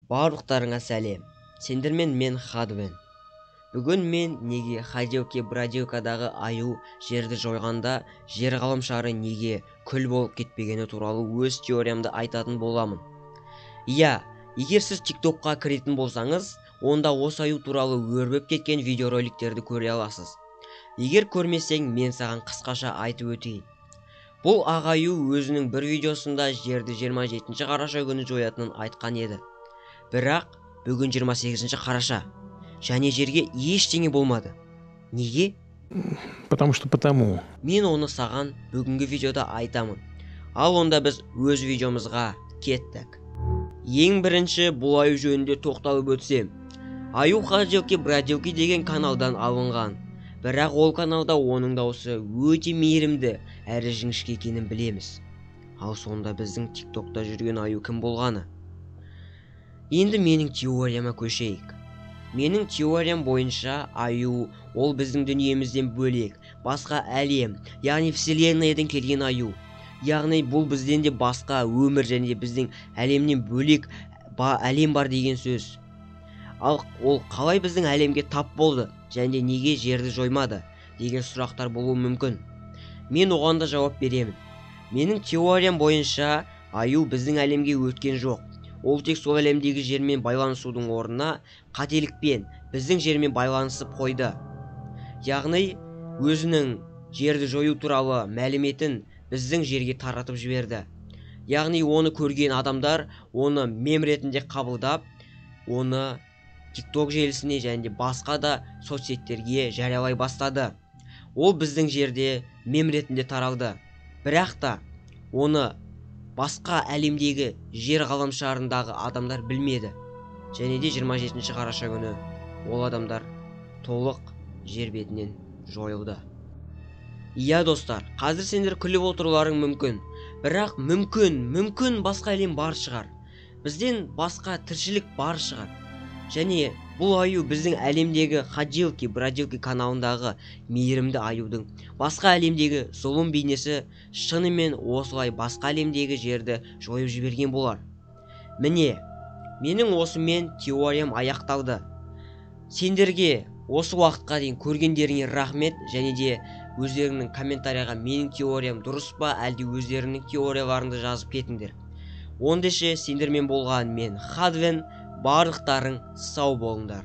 Барлықтарыңа сәлем. Сендермен мен Хадвен. Бүгін мен неге Ходилки-бродилкадағы аю жерді жойғанда жер ғаламшары неге күл болып кетпегені туралы өз теориямды айтатын боламын. Иә, егер сіз TikTokқа кіретін болсаңыз, онда осы аю туралы өрбіп кеткен видеороликтерді көре аласыз. Егер көрмесең, мен саған қысқаша айтып өтейін. Бұл ақ аю өзінің бір видеосында жерді 27 қараша күні жоятынын айтқан еді. Бірақ бүгін 28 қараша. Және жерге ештеңе болмады. Неге? Потому что потому. Мен оны саған бүгінгі видеода айтамын. Ал онда біз өз видеомызға кеттік. Ең бірінші бұл аю жөнінде тоқталып өтсем. Аю Ходилки-бродилки деген каналдан алынған. Бірақ ол каналда оның дауысы өте мейірімді әрі жіңішке екенін білеміз. Ал сонда біздің TikTokта жүрген аю кім болғаны? Енді менің теорияма көшейік. Менің теориям бойынша аю ол біздің дүниемізден бөлек, басқа әлем, яғни вселеннаядан келген аю. Яғни бұл бізден де басқа өмір және біздің әлемнен бөлек әлем бар деген сөз. Ал ол қалай біздің әлемге тап болды және неге жерді жоймады деген сұрақтар болуы мүмкін. Мен оған да жауап беремін. Менің теориям бойынша аю біздің әлемге өткен жоқ. Ол тек сол әлемдегі жермен байланысудың орнына қателікпен біздің жермен байланысып қойды. Яғни өзінің жерді жою туралы мәліметін біздің жерге таратып жіберді. Яғни оны көрген адамдар оны мем ретінде қабылдап, оны TikTok желісіне және де басқа да соцсеттерге жариялай бастады. Ол біздің жерде мем ретінде таралды. Бірақ та оны басқа әлемдегі жер ғаламшарындағы адамдар білмеді. Және де 27 қараша күні ол адамдар толық жер бетінен жойылды. Иә, достар, қазір сендер күліп отыруларың мүмкін. Бірақ мүмкін басқа әлем бар шығар. Бізден басқа тіршілік бар шығар. Және бұл аю біздің әлемдегі Ходилки-бродилки каналындағы мейірімді аюдың басқа әлемдегі зұлым бейнесі шынымен осылай басқа әлемдегі жерді жойып жіберген болар. Міне, менің осымен теориям аяқталды. Сендерге осы уақытқа дейін көргендеріңе рахмет, және де өздеріңнің комментарияға менің теориям дұрыс па, әлде өздеріңнің теорияларыңды жазып кетіңдер. Ондеше сендермен болған мен Хадвен, барлықтарың сау болыңдар.